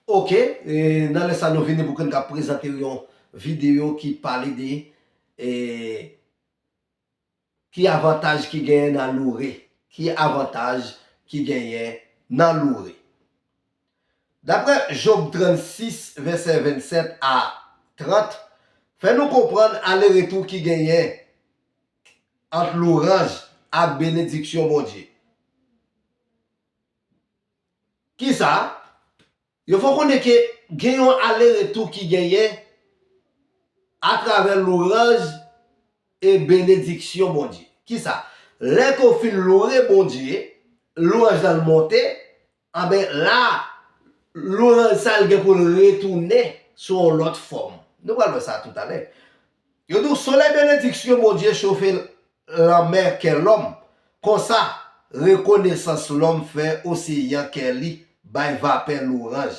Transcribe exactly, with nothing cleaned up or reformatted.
Ok, e, nan lè sa nou vini pou ke n ka prezante yon videyo ki pale de e, ki avantaj ki genyen nan loure, ki avantaj ki genyen nan loure. Daprè Job trannsis, vèsè vennsèt a trant, fè nou konprann aleretou ki genyen ant louranj ak benediksyon Bondye. Kisa? Yo fè w konnen ke gen yon aleretou ki genyen atravè louranj e benediksyon Bondye. Kisa? Lè ke w fin loure Bondye, louranj la l monte, anben la, louranj sa l gen pou l retounen sou yon lòt fòm. Nou pral wè sa toutalè. Yo di w, solèy benediksyon Bondye chofe lanmè kè lòm. Konsa, rekonesans lòm fè oseyan kè li bay vapè louranj.